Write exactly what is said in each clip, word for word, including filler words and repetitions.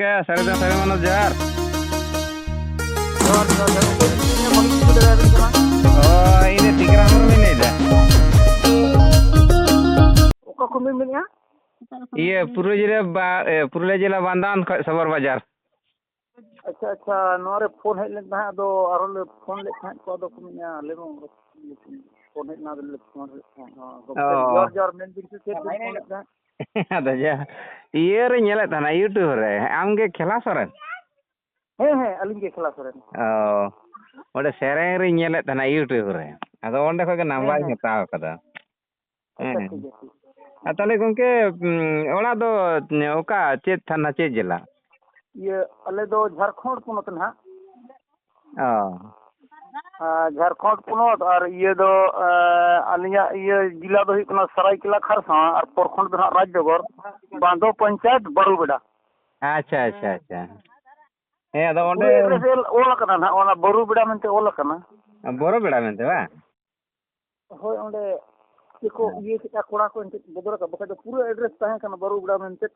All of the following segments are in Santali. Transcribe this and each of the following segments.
ᱜᱚᱢᱠᱮ, ᱥᱟᱹᱨᱤ ᱫᱚ ᱥᱟᱹᱨᱤ ᱢᱟᱱᱚᱛ, ᱡᱚᱦᱟᱨ᱾ ᱡᱚᱦᱟᱨ, ᱡᱚᱦᱟᱨ, ᱡᱚᱦᱟᱨ᱾ ᱜᱚᱢᱠᱮ, ᱤᱧ ᱵᱟᱹᱞᱤᱧ ᱴᱷᱤᱠᱟᱹ ᱫᱟᱲᱮᱭᱟᱵᱤᱱ ᱠᱟᱱᱟ᱾ ᱚ, ᱤᱧ ᱫᱚ ᱴᱤᱠᱨᱟᱢ ᱢᱩᱨᱢᱩᱧ ᱞᱟᱹᱭᱫᱟ᱾ ᱚᱠᱟ ᱠᱷᱚᱱ ᱵᱤᱱ ᱢᱮᱱᱮᱫᱼᱟ? ᱤᱭᱟᱹ, ᱯᱩᱨᱩᱞᱤᱭᱟᱹ ᱡᱮᱞᱟ ᱵᱟ-, ᱮ, ᱯᱩᱨᱩᱞᱤᱭᱟᱹ ᱡᱮᱞᱟ ᱵᱟᱱᱫᱟᱱ ᱠᱷᱚᱱ, ᱥᱚᱵᱚᱨ ᱵᱟᱡᱟᱨ᱾ ᱟᱪᱪᱷᱟ, ᱟᱪᱪᱷᱟ, ᱱᱚᱣᱟ ᱨᱮ ᱯᱷᱳᱱ ᱦᱮᱡ ᱞᱮᱱ ᱛᱟᱦᱮᱸᱫ, ᱟᱫᱚ ᱟᱨᱦᱚᱸ ᱞᱮ ᱯᱷᱳᱱ ᱞᱮᱫ ᱛᱟᱦᱮᱸᱫ ᱠᱚ, ᱟᱫᱚ ᱠᱚ ᱢᱮᱱᱮᱫᱼᱟ, ᱟᱞᱮ ᱢᱟ ᱯᱷᱳᱱ ᱦᱮᱡ ᱮᱱᱟ, ᱟᱫᱚ ᱞᱮ ᱯᱷᱳᱱ ᱞᱮᱫ ᱛᱟᱦᱮᱸᱫ᱾ ᱦᱚᱸ, ᱜᱚᱢᱠᱮ, ᱚ᱾ ᱡᱚᱦᱟᱨ, ᱡᱚᱦᱟᱨ, ᱢᱮᱱ ᱵᱤᱱ ᱥᱮ ᱪᱮᱫ ᱵᱤᱱ ᱯᱷᱳᱱ ᱞᱮᱫ ᱛᱟᱦᱮᱸᱫ? ᱟᱫᱚ ᱡᱟ, ᱤᱭᱟᱹ ᱨᱮ ᱧᱮᱞᱮᱫ ᱛᱟᱦᱮᱱᱟ, YouTube ᱨᱮ᱾ ᱟᱢ ᱜᱮ ᱠᱷᱮᱞᱟ ᱥᱚᱨᱮᱱ? ᱦᱮᱸ, ᱦᱮᱸ, ᱟᱹᱞᱤᱧ ᱜᱮ ᱠᱷᱮᱞᱟ ᱥᱚᱨᱮᱱ᱾ ᱚ, ᱚᱸᱰᱮ ᱥᱮᱨᱮᱧ ᱨᱤᱧ ᱧᱮᱞᱮᱫ ᱛᱟᱦᱮᱱᱟ YouTube ᱨᱮ, ᱟᱫᱚ ᱚᱸᱰᱮ ᱠᱷᱚᱡ ᱜᱮ ᱦᱮᱸ, ᱱᱟᱢᱵᱟᱨᱤᱧ ᱦᱮᱸ᱾ ᱦᱟᱛᱟᱣ ᱠᱟᱫᱟ᱾ ᱟᱪᱪᱷᱟ, ᱦᱮᱸ᱾ ᱴᱷᱤᱠ ᱜᱮᱭᱟ, ᱴᱷᱤᱠ᱾ ᱟᱨ ᱛᱟᱦᱚᱞᱮ ᱜᱚᱢᱠᱮ, ᱩᱸ, ᱚᱲᱟᱜ ᱫᱚ ᱚᱠᱟ, ᱪᱮᱫ ᱛᱷᱟᱱᱟ, ᱪᱮᱫ ᱡᱮᱞᱟ? ᱤᱭᱟᱹ, ᱟᱞᱮ ᱫᱚ ᱡᱷᱟᱲᱠᱷᱚᱸᱰ ᱯᱚᱱᱚᱛ ᱱᱟᱦᱟᱜ᱾ ᱚ᱾ ᱟᱨ ᱡᱷᱟᱲᱠᱷᱚᱸᱰ ᱯᱚᱱᱚᱛ, ᱟᱨ ᱤᱭᱟᱹ ᱫᱚ, ᱮᱸ, ᱟᱹᱞᱤᱧᱟᱜ ᱤᱭᱟᱹ ᱡᱮᱞᱟ ᱫᱚ ᱦᱩᱭᱩᱜ ᱠᱟᱱᱟ ᱥᱟᱨᱟᱭᱠᱮᱞᱟ ᱠᱷᱟᱨᱥᱟᱣᱟ, ᱟᱨ ᱯᱨᱚᱠᱷᱚᱸᱰ ᱫᱚ ᱱᱟᱦᱟᱜ ᱨᱟᱡᱽᱱᱚᱜᱚᱨ, ᱵᱟᱸᱫᱚ ᱯᱚᱧᱪᱟᱭᱮᱛ, ᱵᱟᱨᱩᱵᱮᱰᱟ᱾ ᱟᱪᱪᱷᱟ, ᱟᱪᱪᱷᱟ, ᱟᱪᱪᱷᱟ᱾ ᱦᱮᱸ, ᱟᱫᱚ ᱚᱸᱰᱮ ᱯᱩᱨᱟᱹ address ᱚᱞ, ᱚᱞ ᱟᱠᱟᱱᱟ ᱱᱟᱦᱟᱜ, ᱚᱱᱟ ᱵᱟᱹᱨᱩ ᱵᱮᱲᱟ ᱢᱮᱱᱛᱮ ᱚᱞ ᱟᱠᱟᱱᱟ᱾ ᱵᱚᱨᱚ ᱵᱮᱲᱟ ᱢᱮᱱᱛᱮ ᱵᱟᱝ? ᱦᱳᱭ, ᱚᱸᱰᱮ ᱪᱮᱫ ᱠᱚ ᱦᱮᱸ᱾ ᱤᱭᱟᱹ ᱠᱮᱫᱼᱟ ᱠᱚᱲᱟ ᱠᱚ, ᱮᱱᱛᱮᱫ ᱵᱚᱫᱚᱞ ᱟᱠᱟᱫ, ᱵᱟᱠᱷᱟᱡ ᱫᱚ ᱯᱩᱨᱟᱹ address ᱛᱟᱦᱮᱸ ᱠᱟᱱᱟ ᱵᱟᱹᱨᱩ ᱵᱮᱲᱟ ᱢᱮᱱᱛᱮ᱾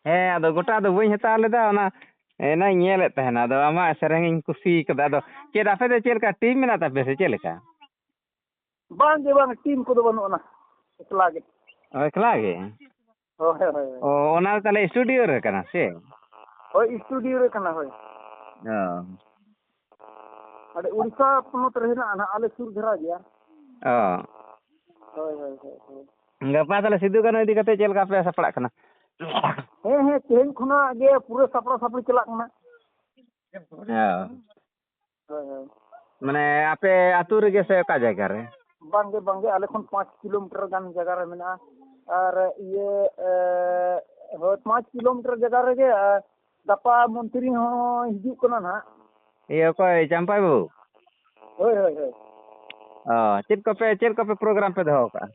ᱦᱮᱸ, ᱟᱫᱚ ᱜᱚᱴᱟ ᱫᱚ ᱵᱟᱹᱧ ᱦᱟᱛᱟᱣ ᱞᱮᱫᱟ, ᱚᱱᱟ ᱮᱱᱟᱧ ᱧᱮᱞᱮᱫ ᱛᱟᱦᱮᱱᱟ, ᱟᱫᱚ ᱟᱢᱟᱜ ᱥᱮᱨᱮᱧ ᱤᱧ ᱠᱩᱥᱤ ᱠᱟᱫᱟ᱾ ᱟᱫᱚ ᱪᱮᱫ ᱟᱯᱮ ᱫᱚ ᱪᱮᱫ ᱞᱮᱠᱟ team ᱢᱮᱱᱟᱜ ᱛᱟᱯᱮᱭᱟ ᱥᱮ ᱪᱮᱫ ᱞᱮᱠᱟ? ᱵᱟᱝ ᱜᱮ ᱵᱟᱝ, team ᱠᱚᱫᱚ ᱵᱟᱹᱱᱩᱜ ᱟᱱᱟ, ᱮᱠᱞᱟ ᱜᱮ᱾ ᱚ, ᱮᱠᱞᱟ ᱜᱮ? ᱦᱳᱭ, ᱦᱳᱭ, ᱦᱳᱭ᱾ ᱚ, ᱚᱱᱟ ᱫᱚ ᱛᱟᱦᱚᱞᱮ studio ᱨᱮ ᱠᱟᱱᱟ ᱥᱮ? ᱦᱳᱭ, studio ᱨᱮ ᱠᱟᱱᱟ, ᱦᱳᱭ᱾ ᱚ᱾ ᱟᱞᱮ ᱩᱲᱤᱥᱥᱟ ᱯᱚᱱᱚᱛ ᱨᱮ ᱦᱮᱱᱟᱜᱼᱟ ᱱᱟᱦᱟᱜ, ᱟᱞᱮ ᱥᱩᱨ ᱫᱷᱟᱨᱟ ᱜᱮᱭᱟ᱾ ᱚ᱾ ᱦᱳᱭ, ᱦᱳᱭ, ᱦᱳᱭ, ᱦᱳᱭ᱾ ᱜᱟᱯᱟ ᱛᱟᱦᱚᱞᱮ ᱥᱤᱫᱩ ᱠᱟᱹᱱᱦᱩ ᱤᱫᱤ ᱠᱟᱛᱮ ᱪᱮᱫ ᱞᱮᱠᱟ ᱯᱮ ᱥᱟᱯᱲᱟᱜ ᱠᱟᱱᱟ? ᱦᱮᱸ, ᱦᱮᱸ, ᱛᱮᱦᱮᱧ ᱠᱷᱚᱱᱟᱜ ᱜᱮ ᱯᱩᱨᱟᱹ ᱥᱟᱯᱲᱟᱣ ᱥᱟᱯᱲᱤ ᱪᱟᱞᱟᱜ ᱠᱟᱱᱟ᱾ ᱚ᱾ ᱦᱳᱭ, ᱦᱳᱭ᱾ ᱢᱟᱱᱮ ᱟᱯᱮ ᱟᱹᱛᱩ ᱨᱮᱜᱮ ᱥᱮ ᱚᱠᱟ ᱡᱟᱭᱜᱟ ᱨᱮ? ᱵᱟᱝᱜᱮ, ᱵᱟᱝᱜᱮ, ᱟᱞᱮ ᱠᱷᱚᱱ ᱯᱟᱸᱪ ᱠᱤᱞᱳᱢᱤᱴᱟᱨ ᱜᱟᱱ ᱡᱟᱭᱜᱟ ᱨᱮ ᱢᱮᱱᱟᱜᱼᱟ᱾ ᱟᱨ ᱤᱭᱟᱹ, ᱮ, ᱦᱳᱭ, ᱯᱟᱸᱪ ᱠᱤᱞᱳᱢᱤᱴᱟᱨ ᱡᱟᱭᱜᱟ ᱨᱮᱜᱮ, ᱟᱨ ᱜᱟᱯᱟ ᱢᱚᱱᱛᱨᱤ ᱦᱚᱸ ᱦᱤᱡᱩᱜ ᱠᱟᱱᱟ ᱱᱟᱦᱟᱜ᱾ ᱤᱭᱟᱹ, ᱚᱠᱚᱭ, ᱪᱟᱢᱯᱟᱭ ᱵᱟᱹᱵᱩ? ᱦᱳᱭ, ᱦᱳᱭ, ᱦᱳᱭ᱾ ᱚ, ᱪᱮᱫ ᱠᱚᱯᱮ, ᱪᱮᱫ ᱠᱚᱯᱮ program ᱯᱮ ᱫᱚᱦᱚ ᱠᱟᱜᱼᱟ?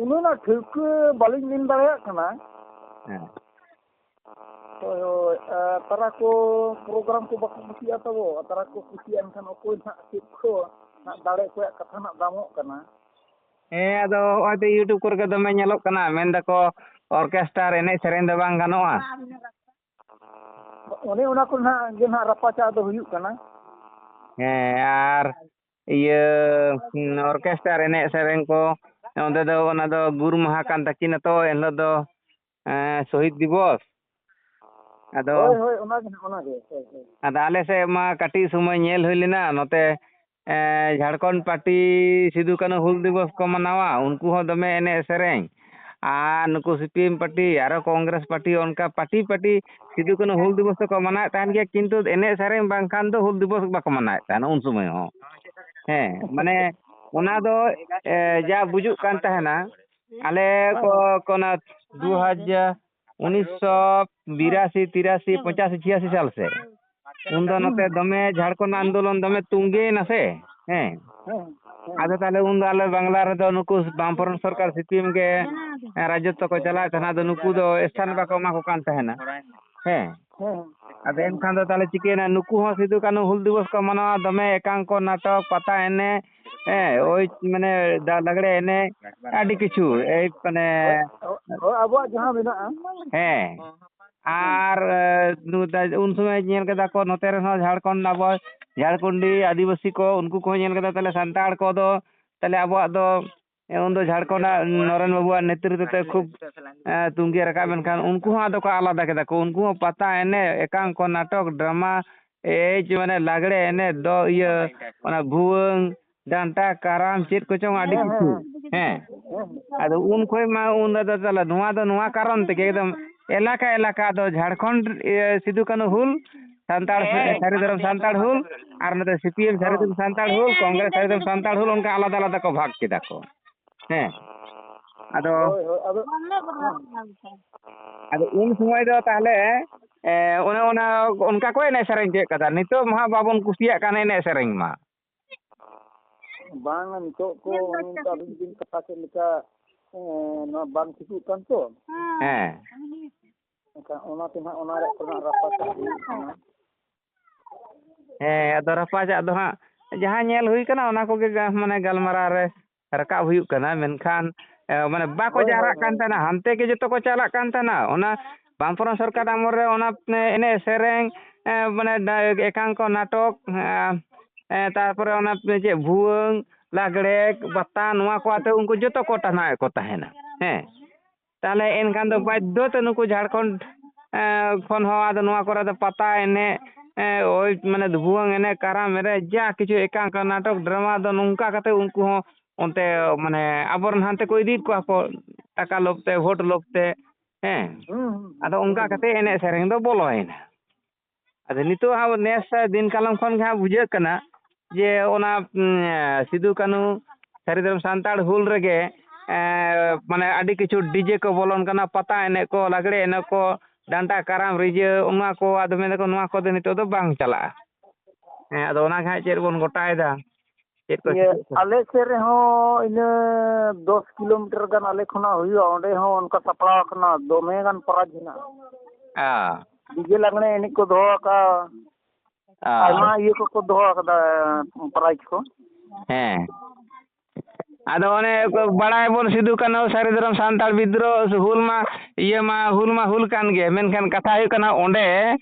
ᱩᱱᱟᱹᱜ ᱱᱟᱜ ᱴᱷᱟᱹᱣᱠᱟᱹ ᱵᱟᱹᱞᱤᱧ ᱢᱮᱱ ᱫᱟᱲᱮᱭᱟᱜ ᱠᱟᱱᱟ᱾ ᱦᱮᱸ᱾ ᱦᱳᱭ, ᱦᱳᱭ, ᱟᱨ ᱛᱟᱨᱟ ᱠᱚ program ᱠᱚ ᱵᱟᱠᱚ ᱠᱩᱥᱤᱭᱟᱜᱼᱟ ᱛᱟᱵᱚ, ᱟᱨ ᱛᱟᱨᱟ ᱠᱚ ᱠᱩᱥᱤᱭᱟᱜᱼᱟ, ᱮᱱᱠᱷᱟᱱ ᱚᱠᱚᱭ ᱱᱟᱦᱟᱜ ᱪᱮᱫ ᱠᱚ ᱱᱟᱦᱟᱜ ᱫᱟᱲᱮ, ᱚᱠᱚᱭᱟᱜ ᱠᱟᱛᱷᱟ ᱱᱟᱦᱟᱜ ᱫᱟᱢᱚᱜ ᱠᱟᱱᱟ᱾ ᱦᱮᱸ, ᱟᱫᱚ ᱦᱚᱸᱜᱼᱚᱭ ᱛᱚ YouTube ᱠᱚᱨᱮ ᱜᱮ ᱫᱚᱢᱮ ᱧᱮᱞᱚᱜ ᱠᱟᱱᱟ, ᱢᱮᱱ ᱫᱟᱠᱚ orchestra ᱮᱱᱮᱡ ᱥᱮᱨᱮᱧ ᱫᱚ ᱵᱟᱝ ᱜᱟᱱᱚᱜᱼᱟ᱾ ᱚᱱᱮ ᱚᱱᱟ ᱠᱚ ᱱᱟᱦᱟᱜ ᱜᱮ ᱱᱟᱦᱟᱜ ᱨᱟᱯᱟᱪᱟᱜ ᱫᱚ ᱦᱩᱭᱩᱜ ᱠᱟᱱᱟ᱾ ᱦᱮᱸ, ᱟᱨ ᱤᱭᱟᱹ, ᱦᱩᱸ, ᱚᱨᱠᱮᱥᱴᱟᱨ ᱮᱱᱮᱡ ᱥᱮᱨᱮᱧ ᱠᱚ, ᱚᱸᱰᱮ ᱫᱚ ᱚᱱᱟ ᱫᱚ ᱜᱩᱨ ᱢᱟᱦᱟ ᱠᱟᱱ ᱛᱟᱹᱠᱤᱱᱟ ᱛᱚ, ᱮᱱᱦᱤᱞᱳᱜ ᱫᱚ, ᱮᱸ, ᱥᱚᱦᱤᱫ ᱫᱤᱵᱚᱥ᱾ ᱟᱫᱚ ᱦᱳᱭ, ᱦᱳᱭ, ᱚᱱᱟᱜᱮ ᱱᱟᱦᱟᱜ, ᱚᱱᱟᱜᱮ, ᱦᱳᱭ, ᱦᱳᱭ᱾ ᱟᱫᱚ ᱟᱞᱮ ᱥᱮᱫ ᱢᱟ ᱠᱟᱹᱴᱤᱡ ᱥᱚᱢᱚᱭ ᱧᱮᱞ ᱦᱩᱭ ᱞᱮᱱᱟ, ᱱᱚᱛᱮ, ᱮᱸ, ᱡᱷᱟᱲᱠᱷᱚᱸᱰ ᱯᱟᱨᱴᱤ ᱥᱤᱫᱩ ᱠᱟᱹᱱᱦᱩ ᱦᱩᱞ ᱫᱤᱵᱚᱥ ᱠᱚ ᱢᱟᱱᱟᱣᱟ, ᱩᱱᱠᱩ ᱦᱚᱸ ᱫᱚᱢᱮ ᱮᱱᱮᱡ ᱥᱮᱨᱮᱧ᱾ ᱟᱨ ᱱᱩᱠᱩ ᱥᱤ ᱯᱤ ᱮᱢ ᱯᱟᱨᱴᱤ, ᱟᱨᱚ ᱠᱚᱝᱜᱨᱮᱥ ᱯᱟᱨᱴᱤ, ᱚᱱᱠᱟ ᱯᱟᱨᱴᱤ ᱯᱟᱨᱴᱤ ᱥᱤᱫᱩ ᱠᱟᱹᱱᱦᱩ ᱦᱩᱞ ᱫᱤᱵᱚᱥ ᱫᱚᱠᱚ ᱢᱟᱱᱟᱣᱮᱫ ᱛᱟᱦᱮᱱ ᱜᱮᱭᱟ, ᱠᱤᱱᱛᱩ ᱮᱱᱮᱡ ᱥᱮᱨᱮᱧ ᱵᱟᱝᱠᱷᱟᱱ ᱫᱚ ᱦᱩᱞ ᱫᱤᱵᱚᱥ ᱵᱟᱠᱚ ᱢᱟᱱᱟᱣᱮᱫ ᱛᱟᱦᱮᱱᱟ ᱩᱱ ᱥᱚᱢᱚᱭ ᱦᱚᱸ᱾ ᱦᱮᱸ, ᱢᱟᱱᱮ ᱚᱱᱟ ᱫᱚ, ᱮ, ᱡᱟ ᱵᱩᱡᱩᱜ ᱠᱟᱱ ᱛᱟᱦᱮᱱᱟ, ᱟᱞᱮ ᱠᱚ, ᱠᱚ ᱚᱱᱟ ᱫᱩ ᱦᱟᱡᱟᱨ, ᱩᱱᱤᱥᱥᱚ ᱵᱤᱨᱟᱥᱤ, ᱛᱤᱨᱟᱥᱤ, ᱯᱚᱸᱪᱟᱥᱤ, ᱪᱷᱤᱭᱟᱥᱤ ᱥᱟᱞ ᱥᱮᱫ, ᱩᱱᱫᱚ ᱱᱚᱛᱮ ᱫᱚᱢᱮ ᱡᱷᱟᱲᱠᱷᱚᱸᱰ ᱟᱱᱫᱳᱞᱚᱱ ᱫᱚᱢᱮ ᱛᱩᱸᱜᱮᱭᱮᱱᱟ ᱥᱮ᱾ ᱦᱮᱸ᱾ ᱦᱮᱸ, ᱦᱮᱸ᱾ ᱟᱫᱚ ᱛᱟᱦᱞᱮ ᱩᱱᱫᱚ ᱟᱞᱮ ᱵᱟᱝᱞᱟ ᱨᱮᱫᱚ ᱱᱩᱠᱩ ᱵᱟᱢᱯᱷᱨᱚᱱᱴ ᱥᱚᱨᱠᱟᱨ ᱥᱤ ᱯᱤ ᱮᱢ ᱜᱮ, ᱮ, ᱨᱟᱡᱚᱛᱛᱚ ᱠᱚ ᱪᱟᱞᱟᱣᱮᱫ ᱛᱟᱦᱮᱱᱟ, ᱟᱫᱚ ᱱᱩᱠᱩ ᱫᱚ ᱥᱛᱷᱟᱱ ᱵᱟᱠᱚ ᱮᱢᱟ ᱠᱚ ᱠᱟᱱ ᱛᱟᱦᱮᱱᱟ᱾ ᱦᱮᱸ᱾ ᱦᱮᱸ᱾ ᱟᱫᱚ ᱮᱱᱠᱷᱟᱱ ᱫᱚ ᱛᱟᱦᱞᱮ ᱪᱤᱠᱟᱹᱭᱮᱱᱟ? ᱱᱩᱠᱩ ᱦᱚᱸ ᱥᱤᱫᱩ ᱠᱟᱹᱱᱦᱩ ᱦᱩᱞ ᱫᱤᱵᱚᱥ ᱠᱚ ᱢᱟᱱᱟᱣᱟ, ᱫᱚᱢᱮ ᱮᱠᱟᱝᱠᱚ, ᱱᱟᱴᱚᱠ, ᱯᱟᱛᱟ ᱮᱱᱮᱡ, ᱦᱮᱸ, ᱳᱭ ᱢᱟᱱᱮ ᱫᱟ-, ᱞᱟᱜᱽᱲᱮ ᱮᱱᱮᱡ, ᱟᱹᱰᱤ ᱠᱤᱪᱷᱩ, ᱮᱭ ᱢᱟᱱᱮ ᱦᱳᱭ, ᱦᱳᱭ, ᱟᱵᱚᱣᱟᱜ ᱡᱟᱦᱟᱸ ᱢᱮᱱᱟᱜᱼᱟ᱾ ᱦᱮᱸ᱾ ᱟᱨ, ᱮ, ᱱᱩ-, ᱫᱟ-, ᱩᱱ ᱥᱚᱢᱚᱭ ᱧᱮᱞ ᱠᱮᱫᱟ ᱠᱚ ᱱᱚᱛᱮ ᱨᱮᱦᱚᱸ ᱡᱷᱟᱲᱠᱷᱚᱸᱰ, ᱟᱵᱚ ᱡᱷᱟᱲᱠᱷᱚᱸᱰᱤ ᱟᱹᱫᱤᱵᱟᱹᱥᱤ ᱠᱚ, ᱩᱱᱠᱩ ᱠᱚᱦᱚᱸ ᱧᱮᱞ ᱠᱮᱫᱟ, ᱛᱟᱦᱞᱮ ᱥᱟᱱᱛᱟᱲ ᱠᱚᱫᱚ, ᱛᱟᱦᱞᱮ ᱟᱵᱚᱣᱟᱜ ᱫᱚ, ᱮ, ᱩᱱᱫᱚ ᱡᱷᱟᱲᱠᱷᱚᱸᱰ ᱟᱜ ᱱᱚᱨᱮᱱ ᱵᱟᱹᱵᱩᱣᱟᱜ ᱱᱮᱛᱨᱤᱛᱵ ᱛᱮ ᱠᱷᱩᱵ, ᱮ, ᱛᱩᱸᱜᱮ ᱨᱟᱠᱟᱵ ᱮᱱ ᱠᱷᱟᱱ, ᱩᱱᱠᱩ ᱦᱚᱸ ᱟᱫᱚ ᱠᱚ ᱟᱞᱟᱫᱟ ᱠᱮᱫᱟ ᱠᱚ᱾ ᱩᱱᱠᱩ ᱦᱚᱸ ᱯᱟᱛᱟ ᱮᱱᱮᱡ, ᱮᱠᱟᱝᱠᱚ, ᱱᱟᱴᱚᱠ, ᱰᱨᱟᱢᱟ, ᱮᱭ ᱡᱮ ᱢᱟᱱᱮ ᱞᱟᱜᱽᱲᱮ ᱮᱱᱮᱡ ᱫᱚ, ᱤᱭᱟᱹ, ᱚᱱᱟ ᱵᱷᱩᱣᱟᱹᱝ, ᱰᱟᱱᱴᱟ, ᱠᱟᱨᱟᱢ, ᱪᱮᱫ ᱠᱚᱪᱚᱝ ᱟᱹᱰᱤ ᱦᱮᱸ, ᱠᱤᱪᱷᱩ᱾ ᱦᱮᱸ, ᱦᱮᱸ᱾ ᱦᱮᱸ᱾ ᱟᱫᱚ ᱩᱱ ᱠᱷᱚᱡ ᱢᱟ ᱩᱱ ᱫᱚ ᱛᱟᱦᱞᱮ ᱱᱚᱣᱟ ᱫᱚ ᱱᱚᱣᱟ ᱠᱟᱨᱚᱱ ᱛᱮᱜᱮ ᱮᱠᱫᱚᱢ ᱮᱞᱟᱠᱟ ᱮᱞᱟᱠᱟ ᱫᱚ ᱡᱷᱟᱲᱠᱷᱚᱸᱰ, ᱤᱭᱟᱹ, ᱥᱤᱫᱩ ᱠᱟᱹᱱᱦᱩ ᱦᱩᱞ, ᱥᱟᱱᱛᱟᱲ ᱦᱮᱸ᱾ ᱥᱟᱹᱨᱤ ᱫᱷᱚᱨᱚᱢ ᱥᱟᱱᱛᱟᱲ ᱦᱩᱞ, ᱟᱨ ᱱᱚᱛᱮ ᱥᱤ ᱯᱤ ᱮᱢ ᱥᱟᱹᱨᱤ ᱦᱚᱸ᱾ ᱫᱷᱚᱨᱚᱢ ᱥᱟᱱᱛᱟᱲ ᱦᱩᱞ, ᱠᱚᱝᱜᱨᱮᱥ ᱥᱟᱹᱨᱤ ᱫᱷᱚᱨᱚᱢ ᱥᱟᱱᱛᱟᱲ ᱦᱩᱞ, ᱚᱱᱠᱟ ᱟᱞᱟᱫᱟ ᱟᱞᱟᱫᱟ ᱠᱚ ᱵᱷᱟᱜᱽ ᱠᱮᱫᱟ ᱠᱚ᱾ ᱦᱮᱸ᱾ ᱟᱫᱚ, ᱦᱳᱭ, ᱦᱳᱭ, ᱟᱫᱚ ᱟᱫᱚ ᱩᱱ ᱥᱚᱢᱚᱭ ᱫᱚ ᱛᱟᱦᱞᱮ, ᱮ, ᱚᱱᱮ ᱚᱱᱟ, ᱚᱱᱠᱟ ᱠᱚ ᱮᱱᱮᱡ ᱥᱮᱨᱮᱧ ᱠᱮᱫ ᱠᱟᱫᱟ᱾ ᱱᱤᱛᱚᱜ ᱢᱟ ᱦᱟᱸᱜ ᱵᱟᱵᱚᱱ ᱠᱩᱥᱤᱭᱟᱜ ᱠᱟᱱ ᱮᱱᱮᱡ ᱥᱮᱨᱮᱧ ᱢᱟ᱾ ᱵᱟᱝᱟ, ᱱᱤᱛᱚᱜ ᱠᱚ ᱚᱱᱮ ᱚᱱᱠᱟ ᱟᱹᱵᱤᱱ ᱵᱤᱱ ᱠᱟᱛᱷᱟ ᱠᱮᱫ ᱞᱮᱠᱟ, ᱮᱸ, ᱱᱚᱣᱟ ᱵᱟᱝ ᱴᱷᱤᱠᱚᱜ ᱠᱟᱱ ᱛᱚ᱾ ᱦᱮᱸ᱾ ᱮᱱᱠᱷᱟᱱ ᱚᱱᱟᱛᱮ ᱱᱟᱦᱟᱜ ᱚᱱᱟ ᱨᱮᱭᱟᱜ ᱠᱚ ᱱᱟᱦᱟᱜ ᱨᱟᱯᱟᱪᱟᱜ ᱦᱩᱭᱩᱜ ᱠᱟᱱᱟ᱾ ᱦᱮᱸ, ᱟᱫᱚ ᱨᱟᱯᱟᱪᱟᱜ ᱫᱚ ᱦᱟᱸᱜ ᱡᱟᱦᱟᱸ ᱧᱮᱞ ᱦᱩᱭ ᱠᱟᱱᱟ, ᱚᱱᱟ ᱠᱚᱜᱮ ᱜᱟ-, ᱢᱟᱱᱮ ᱜᱟᱞᱢᱟᱨᱟᱣ ᱨᱮ ᱨᱟᱠᱟᱵ ᱦᱩᱭᱩᱜ ᱠᱟᱱᱟ, ᱢᱮᱱᱠᱷᱟᱱ, ᱮ, ᱢᱟᱱᱮ ᱵᱟᱠᱚ ᱦᱳᱭ, ᱦᱳᱭ, ᱡᱟᱣᱨᱟᱜ ᱠᱟᱱ ᱦᱳᱭ᱾ ᱛᱟᱦᱮᱱᱟ, ᱦᱟᱱᱛᱮ ᱜᱮ ᱡᱚᱛᱚ ᱠᱚ ᱪᱟᱞᱟᱜ ᱠᱟᱱ ᱛᱟᱦᱮᱱᱟ᱾ ᱚᱱᱟ ᱵᱟᱢᱯᱷᱨᱚᱱᱴ ᱥᱚᱨᱠᱟᱨ ᱟᱢᱚᱞ ᱨᱮ ᱚᱱᱟ ᱮᱱᱮᱡ ᱥᱮᱨᱮᱧ, ᱮ, ᱢᱟᱱᱮ ᱰᱟ-, ᱮᱠᱟᱝᱠᱚ ᱱᱟᱴᱚᱠ, ᱮ, ᱮ, ᱛᱟᱨᱯᱚᱨᱮ ᱚᱱᱟ ᱪᱮᱫ ᱵᱷᱩᱣᱟᱹᱝ, ᱞᱟᱜᱽᱲᱮ, ᱯᱟᱛᱟ, ᱱᱚᱣᱟ ᱠᱚ ᱟᱛᱮ ᱩᱱᱠᱩ ᱡᱚᱛᱚ ᱠᱚ ᱴᱟᱱᱟᱣᱮᱫ ᱠᱚ ᱛᱟᱦᱮᱱᱟ᱾ ᱦᱮᱸ, ᱛᱟᱦᱚᱞᱮ ᱮᱱᱠᱷᱟᱱ ᱫᱚ ᱵᱟᱫᱽᱫᱷᱚ ᱛᱮ ᱱᱩᱠᱩ ᱡᱷᱟᱲᱠᱷᱚᱸᱰ, ᱮ, ᱠᱷᱚᱱ ᱦᱚᱸ ᱟᱫᱚ ᱱᱚᱣᱟ ᱠᱚᱨᱮ ᱫᱚ ᱯᱟᱛᱟ ᱮᱱᱮᱡ, ᱮ, ᱳᱭ ᱢᱟᱱᱮ ᱵᱷᱩᱣᱟᱹᱝ ᱮᱱᱮᱡ, ᱠᱟᱨᱟᱢ ᱮᱱᱮᱡ, ᱡᱟ ᱠᱤᱪᱷᱩ ᱮᱠᱟᱝᱠᱚ ᱱᱟᱴᱚᱠ ᱰᱨᱟᱢᱟ ᱫᱚ ᱱᱚᱝᱠᱟ ᱠᱟᱛᱮ ᱩᱱᱠᱩ ᱦᱚᱸ ᱚᱱᱛᱮ ᱢᱟᱱᱮ ᱟᱵᱚᱨᱮᱱ ᱦᱟᱱᱛᱮ ᱠᱚ ᱤᱫᱤᱭᱮᱫ ᱠᱚᱣᱟ ᱠᱚ ᱴᱟᱠᱟ ᱞᱳᱵᱷ ᱛᱮ, ᱵᱷᱳᱴ ᱞᱳᱵᱷ ᱛᱮ᱾ ᱦᱮᱸ, ᱟᱫᱚ ᱚᱱᱠᱟ ᱠᱟᱛᱮ ᱮᱱᱮᱡ ᱥᱮᱨᱮᱧ ᱫᱚ ᱵᱚᱞᱚᱭᱮᱱᱟ᱾ ᱟᱫᱚ ᱱᱤᱛᱚᱜ ᱦᱟᱸᱜ ᱱᱮᱥ ᱫᱤᱱ ᱠᱟᱞᱚᱢ ᱠᱷᱚᱱ ᱜᱮ ᱦᱟᱸᱜ ᱵᱩᱡᱷᱟᱹᱜ ᱠᱟᱱᱟ ᱡᱮ ᱚᱱᱟ, ᱩᱸ, ᱥᱤᱫᱩ ᱠᱟᱹᱱᱦᱩ ᱥᱟᱹᱨᱤ ᱫᱷᱚᱨᱚᱢ ᱥᱟᱱᱛᱟᱲ ᱦᱩᱞ ᱨᱮᱜᱮ, ᱮᱸ, ᱢᱟᱱᱮ ᱟᱹᱰᱤ ᱠᱤᱪᱷᱩ ᱰᱤᱡᱮ ᱠᱚ ᱵᱚᱞᱚᱱ ᱠᱟᱱᱟ, ᱯᱟᱛᱟ ᱮᱱᱮᱡ ᱠᱚ, ᱞᱟᱜᱽᱲᱮ ᱮᱱᱮᱡ ᱠᱚ, ᱰᱟᱱᱴᱟ, ᱠᱟᱨᱟᱢ, ᱨᱤᱡᱟᱹ, ᱚᱱᱟ ᱠᱚ᱾ ᱟᱫᱚ ᱢᱮᱱ ᱫᱟᱠᱚ ᱱᱚᱣᱟ ᱠᱚᱫᱚ ᱱᱤᱛᱚᱜ ᱫᱚ ᱵᱟᱝ ᱪᱟᱞᱟᱜᱼᱟ᱾ ᱦᱮᱸ, ᱟᱫᱚ ᱚᱱᱟ ᱜᱮ ᱦᱟᱸᱜ ᱪᱮᱫ ᱵᱚᱱ ᱜᱚᱴᱟᱭᱮᱫᱟ, ᱪᱮᱫ ᱠᱚ ᱤᱭᱟᱹ, ᱪᱮᱫ ᱠᱚ᱾ ᱟᱞᱮ ᱥᱮᱫ ᱨᱮᱦᱚᱸ ᱤᱱᱟᱹ ᱫᱚᱥ ᱠᱤᱞᱳᱢᱤᱴᱟᱨ ᱜᱟᱱ ᱟᱞᱮ ᱠᱷᱚᱱᱟᱜ ᱦᱩᱭᱩᱜᱼᱟ, ᱚᱸᱰᱮ ᱦᱚᱸ ᱚᱱᱠᱟ ᱥᱟᱯᱲᱟᱣ ᱟᱠᱟᱱᱟ, ᱫᱚᱢᱮ ᱜᱟᱱ ᱯᱨᱟᱭᱤᱡᱽ ᱦᱮᱱᱟᱜᱼᱟ᱾ ᱦᱮᱸ᱾ ᱰᱤᱡᱮ ᱞᱟᱜᱽᱬᱮ ᱮᱱᱮᱡ ᱠᱚ ᱫᱚᱦᱚ ᱟᱠᱟᱫᱼᱟ, ᱟᱨ ᱟᱭᱢᱟ ᱤᱭᱟᱹ ᱠᱚᱠᱚ ᱫᱚᱦᱚ ᱟᱠᱟᱫᱟ ᱯᱨᱟᱭᱤᱡᱽ ᱠᱚ᱾ ᱦᱮᱸ᱾ ᱟᱫᱚ ᱚᱱᱮ ᱠᱚ ᱵᱟᱲᱟᱭᱟᱵᱚᱱ ᱥᱤᱫᱩ ᱠᱟᱹᱱᱦᱩ ᱥᱟᱹᱨᱤ ᱫᱷᱚᱨᱚᱢ ᱥᱟᱱᱛᱟᱲ ᱵᱤᱫᱽᱫᱨᱳᱦᱚ ᱦᱩᱞ ᱢᱟ, ᱤᱭᱟᱹ ᱢᱟ, ᱦᱩᱞ ᱢᱟ ᱦᱩᱞ ᱠᱟᱱ ᱜᱮ, ᱢᱮᱱᱠᱷᱟᱱ ᱠᱟᱛᱷᱟ ᱦᱩᱭᱩᱜ ᱠᱟᱱᱟ ᱚᱸᱰᱮ,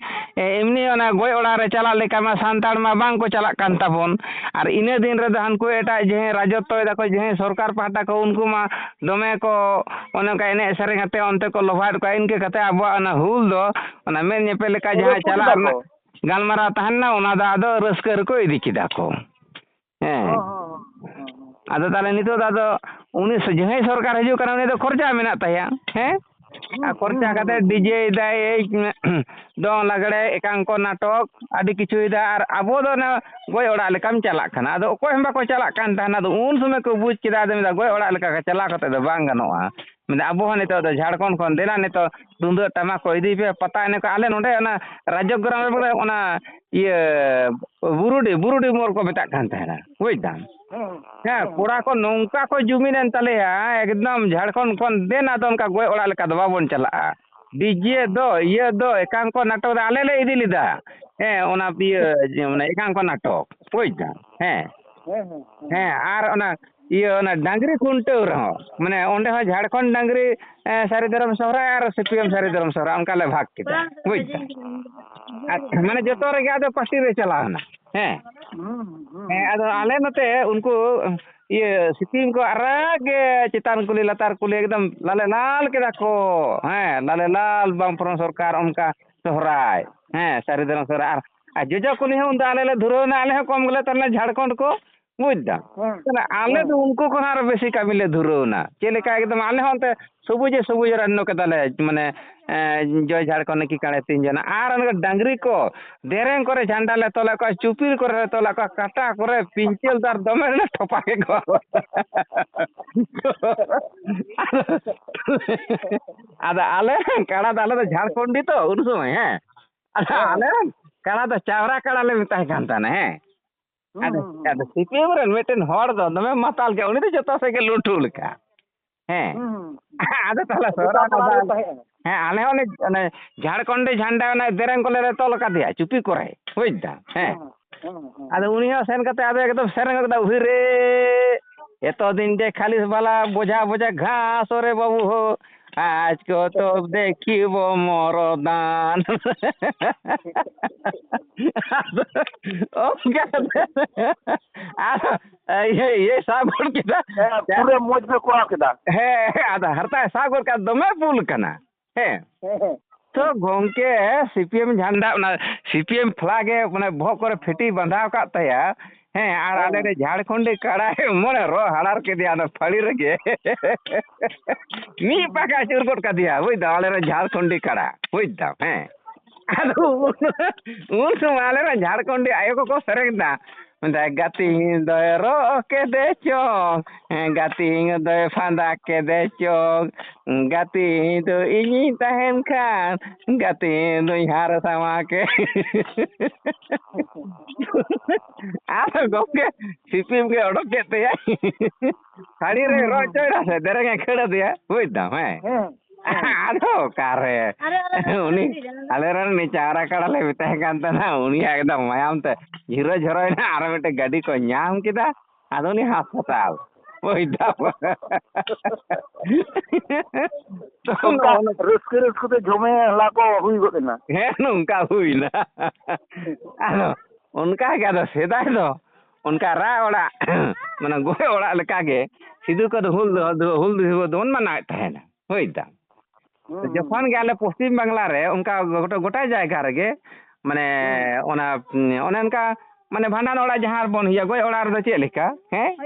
ᱮ, ᱮᱢᱱᱤ ᱚᱱᱟ ᱜᱚᱡ ᱚᱲᱟᱜ ᱨᱮ ᱪᱟᱞᱟᱜ ᱞᱮᱠᱟ ᱢᱟ ᱥᱟᱱᱛᱟᱲ ᱢᱟ ᱵᱟᱝ ᱠᱚ ᱪᱟᱞᱟᱜ ᱠᱟᱱ ᱛᱟᱵᱚᱱ᱾ ᱟᱨ ᱤᱱᱟᱹ ᱫᱤᱱ ᱨᱮᱫᱚ ᱦᱟᱱᱠᱩ ᱮᱴᱟᱜ ᱡᱟᱦᱟᱸᱭ ᱨᱟᱡᱚᱛᱛᱚᱭ ᱫᱟᱠᱚ, ᱡᱟᱦᱟᱸᱭ ᱥᱚᱨᱠᱟᱨ ᱯᱟᱦᱴᱟ ᱠᱚ, ᱩᱱᱠᱩ ᱢᱟ ᱫᱚᱢᱮ ᱠᱚ ᱚᱱᱮ ᱚᱱᱠᱟ ᱮᱱᱮᱡ ᱥᱮᱨᱮᱧ ᱟᱛᱮ ᱚᱱᱛᱮ ᱠᱚ ᱞᱚᱵᱷᱟᱣᱮᱫ ᱠᱚᱣᱟ᱾ ᱤᱱᱠᱟᱹ ᱠᱟᱛᱮ ᱟᱵᱚᱣᱟᱜ ᱚᱱᱟ ᱦᱩᱞ ᱫᱚ ᱚᱱᱟ ᱢᱮᱫ ᱧᱮᱯᱮᱞ ᱞᱮᱠᱟ ᱡᱟᱦᱟᱸ ᱨᱟᱹᱯᱩᱫ ᱪᱟᱞᱟᱜ ᱮᱫᱟ ᱨᱮᱱᱟᱜ ᱠᱚ᱾ ᱜᱟᱞᱢᱟᱨᱟᱣ ᱛᱟᱦᱮᱸ ᱞᱮᱱᱟ, ᱚᱱᱟ ᱫᱚ ᱟᱫᱚ ᱨᱟᱹᱥᱠᱟᱹ ᱨᱮᱠᱚ ᱤᱫᱤ ᱠᱮᱫᱟ ᱠᱚ᱾ ᱦᱮᱸ᱾ ᱦᱚᱸ, ᱦᱚᱸ, ᱦᱚᱸ, ᱦᱚᱸ᱾ ᱟᱫᱚ ᱛᱟᱦᱚᱞᱮ ᱱᱤᱛᱚᱜ ᱫᱚ ᱟᱫᱚ ᱩᱱᱤ ᱥᱚ-, ᱡᱟᱦᱟᱸᱭ ᱥᱚᱨᱠᱟᱨ ᱦᱤᱡᱩᱜ ᱠᱟᱱᱟ, ᱩᱱᱤ ᱫᱚ ᱠᱷᱚᱨᱪᱟ ᱢᱮᱱᱟᱜ ᱛᱟᱭᱟ᱾ ᱦᱮᱸ? ᱦᱩᱸ, ᱟᱨ ᱠᱷᱚᱨᱪᱟ ᱦᱩᱸ, ᱠᱟᱛᱮ ᱦᱩᱸ᱾ ᱰᱤᱡᱮᱭ ᱫᱟᱭ, ᱮᱭ, ᱫᱚᱝ ᱞᱟᱜᱽᱲᱮ, ᱮᱠᱟᱝᱠᱚ ᱱᱟᱴᱚᱠ, ᱟᱹᱰᱤ ᱠᱤᱪᱷᱩᱭ ᱫᱟ᱾ ᱟᱨ ᱟᱵᱚ ᱫᱚ ᱚᱱᱟ ᱜᱚᱡ ᱚᱲᱟᱜ ᱞᱮᱠᱟᱢ ᱪᱟᱞᱟᱜ ᱠᱟᱱᱟ᱾ ᱟᱫᱚ ᱚᱠᱚᱭ ᱦᱚᱸ ᱵᱟᱠᱚ ᱪᱟᱞᱟᱜ ᱠᱟᱱ ᱛᱟᱦᱮᱱᱟ᱾ ᱟᱫᱚ ᱩᱱ ᱥᱚᱢᱚᱭ ᱠᱚ ᱵᱩᱡᱽ ᱠᱮᱫᱟ, ᱟᱫᱚ ᱢᱮᱱᱫᱟ, "ᱜᱚᱡ ᱚᱲᱟᱜ ᱞᱮᱠᱟ ᱪᱟᱞᱟᱣ ᱠᱟᱛᱮ ᱫᱚ ᱵᱟᱝ ᱜᱟᱱᱚᱜᱼᱟ᱾" ᱢᱮᱱᱫᱟ, ᱟᱵᱚ ᱦᱚᱸ ᱱᱤᱛᱚᱜ ᱫᱚ ᱡᱷᱟᱲᱠᱷᱚᱸᱰ ᱠᱷᱚᱱ ᱫᱮᱞᱟ ᱱᱤᱛᱚᱜ ᱛᱩᱢᱫᱟᱹᱜ ᱴᱟᱢᱟᱠ ᱠᱚ ᱤᱫᱤᱭ ᱯᱮ, ᱯᱟᱛᱟ ᱮᱱᱮᱡ ᱠᱚ᱾ ᱟᱞᱮ ᱱᱚᱸᱰᱮ ᱚᱱᱟ ᱨᱟᱡᱽᱡᱚ ᱜᱨᱟᱢ ᱨᱮ ᱵᱚᱞᱮ ᱚᱱᱟ ᱤᱭᱟᱹ ᱵᱩᱨᱩᱰᱤ, ᱵᱩᱨᱩᱰᱤ ᱢᱳᱲ ᱠᱚ ᱢᱮᱛᱟᱜ ᱠᱟᱱ ᱛᱟᱦᱮᱱᱟ, ᱵᱩᱡᱽ ᱫᱟᱢ? ᱦᱮᱸ, ᱦᱮᱸ, ᱦᱮᱸ, ᱦᱮᱸ᱾ ᱠᱚᱲᱟ ᱠᱚ ᱱᱚᱝᱠᱟ ᱠᱚ ᱡᱩᱢᱤᱫ ᱮᱱ ᱛᱟᱞᱮᱭᱟ, ᱮᱠᱫᱚᱢ ᱡᱷᱟᱲᱠᱷᱚᱸᱰ ᱠᱷᱚᱱ ᱫᱮᱱ ᱟᱫᱚ ᱚᱱᱠᱟ ᱜᱚᱡ ᱚᱲᱟᱜ ᱞᱮᱠᱟ ᱫᱚ ᱵᱟᱵᱚᱱ ᱪᱟᱞᱟᱜᱼᱟ᱾ ᱰᱤᱡᱮ ᱫᱚ, ᱤᱭᱟᱹ ᱫᱚ, ᱮᱠᱟᱝᱠᱚ ᱱᱟᱴᱚᱠ ᱫᱚ ᱟᱞᱮ ᱞᱮ ᱤᱫᱤ ᱞᱮᱫᱟ᱾ ᱦᱮᱸ, ᱚᱱᱟ ᱤᱭᱟᱹ, ᱢᱟᱱᱮ ᱮᱠᱟᱝᱠᱚ ᱱᱟᱴᱚᱠ, ᱵᱩᱡᱽ ᱫᱟᱢ? ᱦᱮᱸ᱾ ᱦᱮᱸ, ᱦᱮᱸ, ᱦᱮᱸ᱾ ᱦᱮᱸ, ᱟᱨ ᱚᱱᱟ ᱤᱭᱟᱹ, ᱚᱱᱟ ᱰᱟᱝᱨᱤ ᱠᱷᱩᱱᱴᱟᱹᱣ ᱨᱮᱦᱚᱸ, ᱢᱟᱱᱮ, ᱚᱸᱰᱮ ᱦᱚᱸ ᱡᱷᱟᱲᱠᱷᱚᱸᱰ ᱰᱟᱝᱨᱤ, ᱮ, ᱥᱟᱹᱨᱤ ᱫᱷᱚᱨᱚᱢ ᱥᱚᱦᱨᱟᱭ ᱟᱨ ᱥᱤ ᱯᱤ ᱮᱢ ᱥᱟᱹᱨᱤ ᱫᱷᱚᱨᱚᱢ ᱥᱚᱦᱨᱟᱭ, ᱚᱱᱠᱟ ᱞᱮ ᱵᱷᱟᱜᱽ ᱠᱮᱫᱟ, ᱵᱩᱡᱽ ᱫᱟᱢ? ᱟᱨ ᱢᱟᱱᱮ, ᱡᱚᱛᱚ ᱨᱮᱜᱮ ᱟᱫᱚ ᱯᱟᱹᱴᱤ ᱨᱮ ᱪᱟᱞᱟᱣ ᱮᱱᱟ᱾ ᱦᱮᱸ᱾ ᱦᱩᱸ, ᱦᱩᱸ᱾ ᱦᱮᱸ, ᱟᱫᱚ ᱟᱞᱮ ᱱᱚᱛᱮ ᱩᱱᱠᱩ, ᱤᱭᱟᱹ, ᱥᱤᱯᱤ ᱮᱢ ᱠᱚ ᱟᱨᱟᱜ ᱜᱮ ᱪᱮᱛᱟᱱ ᱠᱩᱞᱦᱤ ᱞᱟᱛᱟᱨ ᱠᱩᱞᱦᱤ ᱮᱠᱫᱚᱢ ᱞᱟᱞᱮ ᱞᱟᱞ ᱠᱮᱫᱟ ᱠᱚ᱾ ᱦᱮᱸ, ᱞᱟᱞᱮ ᱞᱟᱞ ᱵᱟᱢᱯᱷᱨᱚᱱᱴ ᱥᱚᱨᱠᱟᱨ ᱚᱱᱠᱟ ᱥᱚᱦᱨᱟᱭ᱾ ᱦᱮᱸ, ᱥᱟᱹᱨᱤ ᱫᱷᱚᱨᱚᱢ ᱥᱚᱦᱨᱟᱭ᱾ ᱟᱨ, ᱟᱨ ᱡᱚᱡᱚ ᱠᱩᱞᱦᱤ ᱦᱚᱸ ᱩᱱᱫᱚ ᱟᱞᱮ ᱞᱮ ᱫᱷᱩᱨᱟᱹᱣ ᱮᱱᱟ, ᱟᱞᱮ ᱦᱚᱸ ᱠᱚᱢ ᱜᱮᱞᱮ ᱛᱟᱦᱮᱸ ᱞᱮᱱᱟ ᱡᱷᱟᱲᱠᱷᱚᱸᱰ ᱠᱚ᱾ ᱵᱩᱡᱽ ᱫᱟᱢ? ᱦᱮᱸ, ᱛᱟᱦᱞᱮ ᱟᱞᱮ ᱦᱮᱸ᱾ ᱫᱚ ᱩᱱᱠᱩ ᱠᱷᱚᱱ ᱟᱨᱚ ᱵᱮᱥᱤ ᱠᱟᱹᱢᱤ ᱞᱮ ᱫᱷᱩᱨᱟᱹᱣ ᱮᱱᱟ᱾ ᱪᱮᱫ ᱞᱮᱠᱟ ᱮᱠᱫᱚᱢ ᱟᱞᱮ ᱦᱚᱸ ᱚᱱᱛᱮ ᱥᱚᱵᱩᱡᱮ ᱥᱚᱵᱩᱡ ᱨᱟᱱᱱᱚ ᱠᱮᱫᱟᱞᱮ, ᱢᱟᱱᱮ, ᱮᱸ, ᱡᱚᱭ ᱡᱷᱟᱲᱠᱷᱚᱸᱰ ᱠᱤ ᱠᱟᱲᱮ ᱛᱤᱧ ᱡᱚᱱᱟ᱾ ᱟᱨ ᱚᱱᱠᱟ ᱰᱟᱝᱨᱤ ᱠᱚ ᱫᱮᱨᱮᱧ ᱠᱚᱨᱮ ᱡᱷᱟᱱᱰᱟ ᱞᱮ ᱛᱚᱞᱮᱫ ᱠᱚᱣᱟ, ᱪᱩᱯᱤ ᱠᱚᱨᱮ ᱞᱮ ᱛᱚᱞᱮᱫ ᱠᱚᱣᱟ, ᱠᱟᱴᱟ ᱠᱚᱨᱮ ᱯᱤᱧᱪᱟᱹᱨ ᱫᱟᱨ ᱫᱚᱢᱮ ᱞᱮ ᱴᱷᱚᱯᱟ ᱠᱮᱫ ᱠᱚᱣᱟ᱾ ᱟᱫᱚ, ᱟᱫᱚ ᱟᱞᱮ ᱨᱮᱱ ᱠᱟᱲᱟ ᱫᱚ, ᱟᱞᱮ ᱫᱚ ᱡᱷᱟᱲᱠᱷᱚᱸᱰᱤ ᱛᱚ ᱩᱱ ᱥᱚᱢᱚᱭ, ᱦᱮᱸ᱾ ᱟᱫᱚ ᱦᱮᱸ᱾ ᱟᱞᱮ ᱨᱮᱱ ᱠᱟᱲᱟ ᱫᱚ ᱪᱟᱣᱨᱟ ᱠᱟᱲᱟ ᱞᱮ ᱢᱮᱛᱟᱭ ᱠᱟᱱ ᱛᱟᱦᱮᱱᱟ, ᱦᱮᱸ᱾ ᱦᱩᱸ, ᱟᱫᱚ, ᱦᱩᱸ, ᱦᱩᱸ᱾ ᱟᱫᱚ ᱥᱤ ᱯᱤ ᱮᱢ ᱨᱮᱱ ᱢᱤᱫᱴᱮᱱ ᱦᱚᱲ ᱫᱚ ᱫᱚᱢᱮ ᱢᱟᱛᱟᱞ ᱜᱮᱭᱟ, ᱩᱱᱤ ᱫᱚ ᱡᱚᱛᱚ ᱥᱮᱫ ᱜᱮ ᱞᱩᱴᱷᱩ ᱞᱮᱠᱟ᱾ ᱦᱮᱸ᱾ ᱦᱩᱸ, ᱦᱩᱸ᱾ ᱟᱫᱚ ᱛᱟᱦᱞᱮ ᱜᱚᱴᱟ ᱥᱚᱦᱨᱟᱭ ᱯᱟᱲᱟ ᱨᱮ ᱵᱟᱵᱟ, ᱛᱟᱦᱮᱸ ᱠᱟᱱᱟ᱾ ᱦᱮᱸ, ᱟᱞᱮ ᱦᱚᱸ ᱚᱱᱮ, ᱚᱱᱮ ᱡᱷᱟᱲᱠᱷᱚᱸᱰᱤ ᱡᱷᱟᱱᱰᱟ ᱚᱱᱟ ᱫᱮᱨᱮᱧ ᱠᱚᱞᱮ ᱨᱮ ᱛᱚᱞ ᱟᱠᱟᱫᱮᱭᱟ, ᱪᱩᱯᱤ ᱠᱚᱨᱮ, ᱵᱩᱡᱽ ᱫᱟᱢ? ᱦᱮᱸ᱾ ᱦᱩᱸ, ᱦᱩᱸ, ᱦᱩᱸ᱾ ᱟᱫᱚ ᱩᱱᱤ ᱦᱚᱸ ᱥᱮᱱ ᱠᱟᱛᱮ ᱟᱫᱚ ᱮᱠᱫᱚᱢ ᱥᱮᱨᱮᱧ ᱠᱟᱫᱟ, "ᱩᱦᱤ ᱨᱮ, ᱮᱛᱚ ᱫᱤᱱ ᱫᱮᱠᱷᱟᱞᱤᱥ ᱵᱟᱞᱟ ᱵᱚᱡᱷᱟ ᱵᱚᱡᱷᱟ ᱜᱷᱟᱥ ᱨᱮ ᱵᱟᱹᱵᱩ ᱦᱳ, ᱟᱡ ᱠᱚ ᱛᱚ ᱫᱮᱠᱷᱤᱵᱚ ᱢᱚᱨᱚᱫᱟᱱ᱾" ᱟᱫᱚ ᱚᱱᱠᱟ ᱠᱟᱛᱮ ᱟᱨ ᱤᱭᱟᱹ, ᱤᱭᱟᱹ ᱥᱟᱵ ᱜᱚᱫ ᱠᱮᱫᱟ᱾ ᱦᱮᱸ, ᱯᱩᱨᱟᱹ ᱢᱚᱡᱽ ᱜᱮ ᱠᱚᱨᱟᱣ ᱠᱮᱫᱟ᱾ ᱦᱮᱸ, ᱟᱫᱚ ᱦᱟᱨᱛᱟᱭ ᱥᱟᱵ ᱜᱚᱫ ᱠᱮᱫᱟ, ᱫᱚᱢᱮ ᱵᱩᱞ ᱠᱟᱱᱟ᱾ ᱦᱮᱸ᱾ ᱦᱮᱸ, ᱦᱮᱸ᱾ ᱛᱚ ᱜᱚᱝᱠᱮ, ᱥᱤ ᱯᱤ ᱮᱢ ᱡᱷᱟᱱᱰᱟ, ᱚᱱᱟ ᱥᱤ ᱯᱤ ᱮᱢ flag ᱮ ᱢᱟᱱᱮ ᱵᱚᱦᱚᱜ ᱠᱚᱨᱮ ᱯᱷᱮᱴᱤ ᱵᱟᱸᱫᱷᱟᱣ ᱟᱠᱟᱫ ᱛᱟᱭᱟ᱾ ᱦᱮᱸ, ᱟᱨ ᱦᱮᱸ᱾ ᱟᱞᱮ ᱨᱮ ᱡᱷᱟᱲᱠᱷᱚᱸᱰᱤ ᱠᱟᱲᱟ ᱮᱢᱚᱱᱮ ᱨᱚ ᱦᱟᱲᱟᱨ ᱠᱮᱫᱮᱭᱟ ᱚᱱᱟ ᱯᱷᱟᱹᱲᱤ ᱨᱮᱜᱮ᱾ ᱢᱤᱫ ᱯᱟᱠᱟ ᱟᱹᱪᱩᱨ ᱜᱚᱫ ᱠᱟᱫᱮᱭᱟ, ᱵᱩᱡᱽ ᱫᱟᱢ, ᱟᱞᱮ ᱨᱮ ᱡᱷᱟᱲᱠᱷᱚᱸᱰᱤ ᱠᱟᱲᱟ, ᱵᱩᱡᱽ ᱫᱟᱢ, ᱦᱮᱸ᱾ ᱟᱫᱚ ᱩᱱ, ᱩᱱ ᱥᱚᱢᱚᱭ ᱟᱞᱮ ᱨᱮᱱ ᱡᱷᱟᱲᱠᱷᱚᱸᱰᱤ ᱟᱭᱳ ᱠᱚᱠᱚ ᱥᱮᱨᱮᱧ ᱮᱫᱟ, ᱢᱮᱱᱫᱟ, "ᱜᱟᱛᱮ ᱫᱚᱭ ᱨᱚᱜ ᱠᱮᱫᱮ ᱪᱚᱝ, ᱦᱮᱸ, ᱜᱟᱛᱮ ᱫᱚᱭ ᱯᱷᱟᱸᱫᱟ ᱠᱮᱫᱮ ᱪᱚᱝ, ᱜᱟᱛᱮ ᱫᱚ ᱤᱧᱤᱧ ᱛᱟᱦᱮᱱ ᱠᱷᱟᱱ, ᱜᱟᱛᱮ ᱫᱚᱧ ᱦᱟᱨ ᱥᱟᱢᱟ ᱠᱮ᱾" ᱟᱫᱚ ᱜᱚᱢᱠᱮ ᱥᱤᱯᱤᱢ ᱜᱮ ᱚᱰᱚᱠ ᱠᱮᱫ ᱛᱟᱭᱟ, ᱥᱟᱹᱲᱤ ᱨᱮ ᱨᱚᱜ ᱦᱚᱪᱚᱭᱮᱱᱟ ᱥᱮ, ᱫᱮᱨᱮᱧ ᱮ ᱠᱷᱟᱹᱲ ᱟᱫᱮᱭᱟ, ᱵᱩᱡᱽ ᱫᱟᱢ, ᱦᱮᱸ᱾ ᱦᱮᱸ᱾ ᱟᱫᱚ ᱚᱠᱟᱨᱮ? ᱟᱨᱮ, ᱟᱞᱮ ᱫᱚ ᱩᱱᱤ, ᱟᱞᱮ ᱨᱮᱱ ᱩᱱᱤ ᱪᱟᱣᱨᱟ ᱠᱟᱲᱟ ᱞᱮ ᱢᱮᱛᱟᱭ ᱠᱟᱱ ᱛᱟᱦᱮᱱᱟ, ᱩᱱᱤᱭᱟᱜ ᱮᱠᱫᱚᱢ ᱢᱟᱭᱟᱢ ᱛᱮ ᱡᱷᱤᱨᱟᱹ ᱡᱷᱚᱨᱚᱭᱮᱱᱟ, ᱟᱨᱚ ᱢᱤᱫᱴᱮᱱ ᱜᱟᱹᱰᱤ ᱠᱚ ᱧᱟᱢ ᱠᱮᱫᱟ, ᱟᱫᱚ ᱩᱱᱤ ᱦᱟᱥᱯᱟᱛᱟᱞ᱾ ᱵᱩᱡᱽ ᱫᱟᱢ᱾ ᱛᱚ ᱚᱱᱠᱟ ᱚᱱᱠᱟ ᱨᱟᱹᱥᱠᱟᱹ ᱨᱟᱹᱥᱠᱟᱹ ᱛᱮ ᱡᱷᱚᱢᱮ ᱦᱮᱞᱟ ᱠᱚ ᱦᱩᱭ ᱜᱚᱫ ᱮᱱᱟ᱾ ᱦᱮᱸ, ᱱᱚᱝᱠᱟ ᱦᱩᱭᱱᱟ᱾ ᱟᱫᱚ ᱚᱱᱠᱟ ᱜᱮ, ᱟᱫᱚ ᱥᱮᱫᱟᱭ ᱫᱚ ᱚᱱᱠᱟ ᱨᱟᱜ ᱚᱲᱟᱜ, ᱢᱟᱱᱮ ᱜᱚᱡ ᱚᱲᱟᱜ ᱞᱮᱠᱟ ᱜᱮ ᱥᱤᱫᱩ ᱠᱟᱹᱱᱦᱩ ᱦᱩᱞ ᱫᱚ, ᱦᱩᱞ ᱫᱤᱵᱚᱥ ᱫᱚᱵᱚᱱ ᱢᱟᱱᱟᱣᱮᱫ ᱛᱟᱦᱮᱱᱟ᱾ ᱵᱩᱡᱽ ᱫᱟᱢ? ᱦᱩᱸ, ᱦᱩᱸ, ᱡᱚᱠᱷᱚᱱ ᱜᱮ ᱦᱩᱸ᱾ ᱟᱞᱮ ᱯᱚᱥᱪᱤᱢ ᱵᱟᱝᱞᱟ ᱨᱮ ᱚᱱᱠᱟ ᱜᱚᱴᱟ, ᱜᱚᱴᱟ ᱡᱟᱭᱜᱟ ᱨᱮᱜᱮ, ᱢᱟᱱᱮ, ᱦᱩᱸ᱾ ᱚᱱᱟ, ᱚᱱᱮ ᱚᱱᱠᱟ, ᱢᱟᱱᱮ, ᱵᱷᱟᱸᱰᱟᱱ ᱚᱲᱟᱜ ᱡᱟᱦᱟᱸ ᱨᱮᱵᱚᱱ ᱤᱭᱟᱹ, ᱜᱚᱡ ᱚᱲᱟᱜ ᱨᱮᱫᱚ ᱪᱮᱫ ᱞᱮᱠᱟ, ᱦᱮᱸ?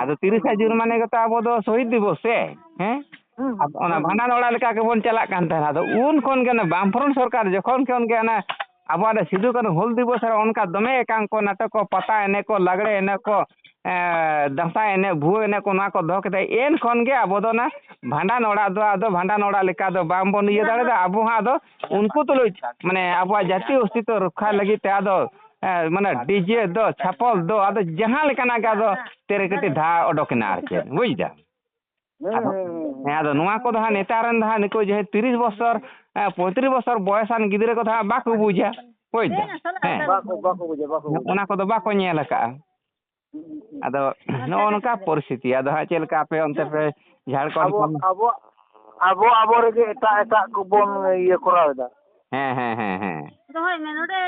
ᱟᱫᱚ ᱛᱤᱨᱤᱥᱟ ᱡᱩᱱ ᱢᱟᱱᱮ ᱜᱮᱛᱚ ᱟᱵᱚ ᱫᱚ ᱥᱚᱦᱤᱫ ᱫᱤᱵᱚᱥ ᱥᱮ, ᱦᱮᱸ? ᱦᱩᱸ, ᱦᱩᱸ, ᱟᱫᱚ ᱚᱱᱟ ᱦᱩᱸ, ᱦᱩᱸ᱾ ᱵᱷᱟᱸᱰᱟᱱ ᱚᱲᱟᱜ ᱞᱮᱠᱟ ᱜᱮᱵᱚᱱ ᱪᱟᱞᱟᱜ ᱠᱟᱱ ᱛᱟᱦᱮᱱᱟ᱾ ᱟᱫᱚ ᱩᱱ ᱠᱷᱚᱱ ᱜᱮ ᱚᱱᱟ ᱵᱟᱢᱯᱷᱨᱚᱱᱴ ᱥᱚᱨᱠᱟᱨ ᱡᱚᱠᱷᱚᱱ ᱠᱷᱚᱱ ᱜᱮ ᱚᱱᱟ ᱟᱵᱚᱣᱟᱜ ᱚᱱᱟ ᱥᱤᱫᱩ ᱠᱟᱹᱱᱦᱩ ᱦᱩᱞ ᱫᱤᱵᱚᱥ ᱨᱮ ᱚᱱᱠᱟ ᱫᱚᱢᱮ ᱮᱠᱟᱝᱠᱚ ᱱᱟᱴᱚᱠ ᱠᱚ, ᱯᱟᱛᱟ ᱮᱱᱮᱡ ᱠᱚ, ᱞᱟᱜᱽᱲᱮ ᱮᱱᱮᱡ ᱠᱚ, ᱮᱸ, ᱫᱟᱸᱥᱟᱭ ᱮᱱᱮᱡ, ᱵᱷᱩᱣᱟᱹᱝ ᱮᱱᱮᱡ ᱠᱚ, ᱱᱚᱣᱟ ᱠᱚ ᱫᱚᱦᱚ ᱠᱮᱫᱟ᱾ ᱮᱱ ᱠᱷᱚᱱ ᱜᱮ ᱟᱵᱚ ᱫᱚ ᱚᱱᱟ ᱵᱷᱟᱸᱰᱟᱱ ᱚᱲᱟᱜ ᱫᱚ ᱟᱫᱚ ᱵᱷᱟᱸᱰᱟᱱ ᱚᱲᱟᱜ ᱞᱮᱠᱟ ᱫᱚ ᱵᱟᱝ ᱵᱚᱱ ᱤᱭᱟᱹ ᱫᱟᱲᱮᱭᱟᱫᱟ᱾ ᱟᱵᱚ ᱦᱚᱸ ᱟᱫᱚ ᱩᱱᱠᱩ ᱛᱩᱞᱩᱡ, ᱢᱟᱱᱮ, ᱟᱵᱚᱣᱟᱜ ᱡᱟᱹᱛᱤ ᱚᱥᱛᱤᱛᱣ ᱨᱚᱠᱠᱷᱟ ᱞᱟᱹᱜᱤᱫ ᱛᱮ ᱟᱫᱚ, ᱮᱸ, ᱢᱟᱱᱮ, ᱰᱤᱡᱮ ᱫᱚ, ᱪᱷᱟᱯᱚᱞ ᱫᱚ, ᱟᱫᱚ ᱡᱟᱦᱟᱸ ᱞᱮᱠᱟᱱᱟᱜ ᱜᱮ ᱟᱫᱚ ᱛᱮᱨᱮ ᱠᱟᱹᱴᱤᱡ ᱫᱷᱟ ᱚᱰᱚᱠ ᱮᱱᱟ ᱟᱨ ᱪᱮᱫ, ᱵᱩᱡᱽ ᱫᱟᱢ? ᱦᱮᱸ, ᱟᱫᱚ, ᱦᱮᱸ, ᱦᱮᱸ, ᱦᱮᱸ᱾ ᱦᱮᱸ, ᱟᱫᱚ ᱱᱚᱣᱟ ᱠᱚᱫᱚ ᱦᱟᱸᱜ ᱱᱮᱛᱟᱨ ᱨᱮᱱ ᱫᱚ ᱦᱟᱸᱜ ᱱᱩᱠᱩ ᱡᱟᱦᱟᱸᱭ ᱛᱤᱨᱤᱥ ᱵᱚᱪᱷᱚᱨ, ᱮᱸ, ᱯᱚᱸᱭᱛᱨᱤᱥ ᱵᱚᱪᱷᱚᱨ ᱵᱚᱭᱮᱥᱟᱱ ᱜᱤᱫᱽᱨᱟᱹ ᱠᱚᱫᱚ ᱦᱟᱸᱜ ᱵᱟᱠᱚ ᱵᱩᱡᱟ, ᱵᱩᱡᱽ ᱫᱟᱢ? ᱦᱮᱸ᱾ ᱵᱟᱠᱚ, ᱵᱟᱠᱚ ᱵᱩᱡᱟ, ᱵᱟᱠᱚ ᱵᱩᱡᱟ᱾ ᱚᱱᱟ ᱠᱚᱫᱚ ᱵᱟᱠᱚ ᱧᱮᱞ ᱟᱠᱟᱜᱼᱟ᱾ ᱦᱩᱸ, ᱦᱩᱸ, ᱦᱩᱸ᱾ ᱟᱫᱚ ᱱᱚᱜᱼᱚ ᱱᱚᱝᱠᱟ ᱯᱚᱨᱤᱥᱛᱷᱤᱛᱤ᱾ ᱟᱫᱚ ᱦᱟᱸᱜ ᱪᱮᱫ ᱞᱮᱠᱟ ᱟᱯᱮ ᱚᱱᱛᱮ ᱯᱮ ᱡᱷᱟᱲᱠᱷᱚᱸᱰ ᱟᱵᱚ, ᱠᱷᱚᱱ? ᱟᱵᱚ, ᱟᱵᱚ, ᱟᱵᱚ ᱨᱮᱜᱮ ᱮᱴᱟᱜ, ᱮᱴᱟᱜ ᱠᱚᱵᱚᱱ ᱤᱭᱟᱹ ᱠᱚᱨᱟᱣ ᱮᱫᱟ᱾ ᱦᱮᱸ, ᱦᱮᱸ, ᱦᱮᱸ, ᱦᱮᱸ᱾ ᱫᱚᱦᱚᱭ ᱢᱮ ᱱᱚᱰᱮ᱾